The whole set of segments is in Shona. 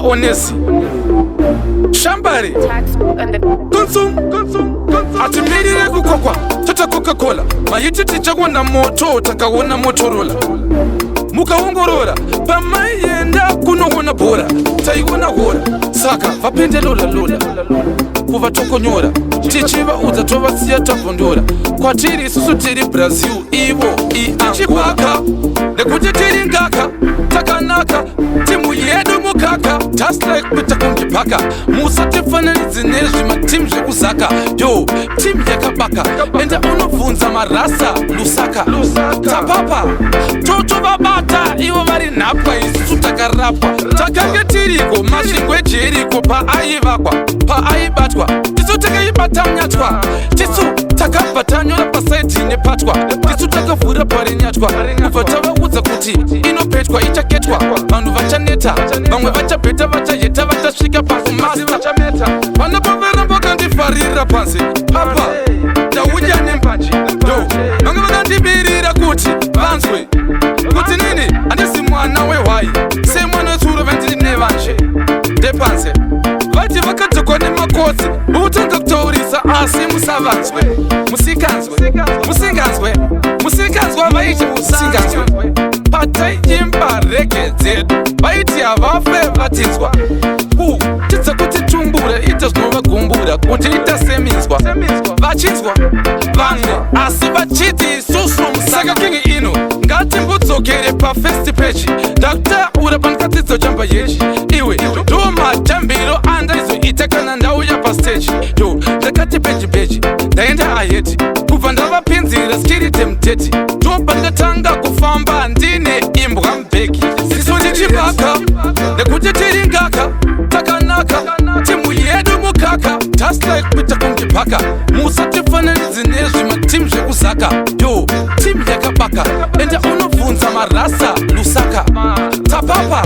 Onesi Shambari Atimirire kukokwa tota Coca-Cola. Maiti tichawana moto, takaona Motorola. Mukaongorora pamaienda kunoona bhora, taiona hora. Saka vapinde lola lola kuvatokonyora, tichivaudza tovasiya tabvondora. Kwatiri isusu tiri Brazil, ivo iAngola, nekuti tiri ngaka, takanaka, timu yedu mukaka, just like kuita kunge paka. Musatifananidzi nezvimatimu zvekuzaka. Yo, timu yakabaka, enda unobvunza marasa Lusaka. Tapapa totovabata, ivo vari nhapwa, isusu takarapwa. Takange tiriko Masvingo eJeriko paaivakwa, paaibatwa, tisu takaibata munyatwa. Tisu takabva tanyora pasaidi nepatwa, tisu takavhura parinyatwa, kubva tavaudza kuti inopetwa, ichaketwa. Vanhu vachaneta, vamwe vachabheta, vachaheta, vachasvika pakumasta. Vana pavaramba vakandifarira panze apa, ndauya nembanje. Yo, vanga vakandibirira kuti vanzwe kuti nini handisi mwana wehwai, semwana wetsuro vandiri nevanje ndepanze. Vati vakadzokwa nemakotsi, votanga kutaurisa, asi musavanzwe. Musikanzwe, musinganzwe, musikanzwa vaiti musinganzwe. Pataiimba reggae dzedu vaiti havafe vatinzwa. Kutidza kuti tumbura ita zvinovagumbura, kuti ita seminzwa vachinzwa vamwe, asi vachiti isusu musaka kingi ino. Ngatimbodzokere pafirst page, ndakutaura pandikadzidza jamba yechi. Iwe, ndo majambiro andaizoita kana ndauya pastage. Yo, ndakati peji peji, ndaenda ahead, kubva ndavapinzira skirite muteti. Ndopandakatanga kufamba ndine imbwa mubhegi. Ziso ndichibaka, nekuti tiri ngaka, takanaka, timu yedu mukaka, just like kuita kunge paka. Musatifananidzi nezvimatimu zvekuzaka. Yo, timu yakabaka, enda unobvunza marasa Lusaka. Tapapa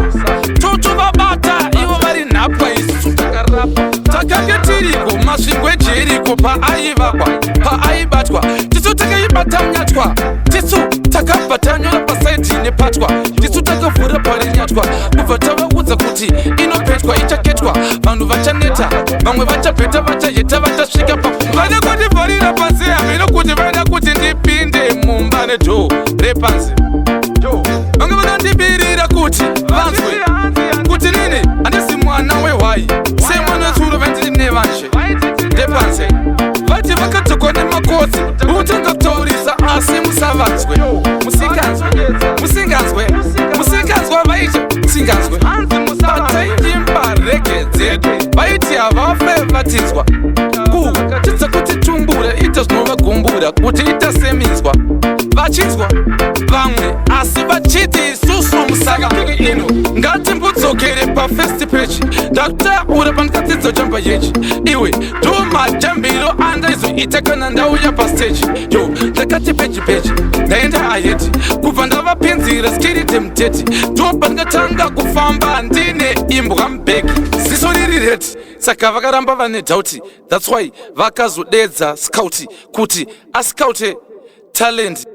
totovabata, ivo vari nhapwa, isusu takarapwa. Takange tiriko Masvingo eJeriko paaivakwa, paaibatwa, tisu takaibata munyatwa. Tisu takabva tanyora pasaidi nepatwa, tisu takavhura parinyatwa, kubva tavaudza kuti inopetwa, ichaketwa. Vanhu vachaneta, vamwe vachabheta, vachaheta, vachasvika vada kundivharira panze. Hameno kuti vaida kuti ndipinde mumba nedoor repanze. Vanga vakandibirira kuti vanzwe kuti nini handisi mwana wehwai, semwana wetsuro vandiri nevanje ndepanze. Vati vakadzokwa nemakotsi, votanga kutaurisa, asi musavanzwe. Musikanzwe, musinganzwe, musikanzwa vaiti musinganzwe. Pataiimba reggae dzedu vaiti havafe vatinzwa. Kutidza kuti tumbura ita zvinovagumbura, kuti ita seminzwa vachinzwa vamwe, asi vachiti isusu musaka ino. Ngatimbodzokere pafirst page, ndakutaura pandikadzidza jamba yechi. Iwe, ndo majambiro andaizoita kana ndauya pastage. Yo, ndakati peji peji, ndaenda ahead, kubva ndavapinzira skirite muteti. Ndopandikatanga kufamba ndine imbwa mubhegi, ziso riri red. Saka vakaramba vane doubt, that's why vakazodedza scout kuti ascoute talent.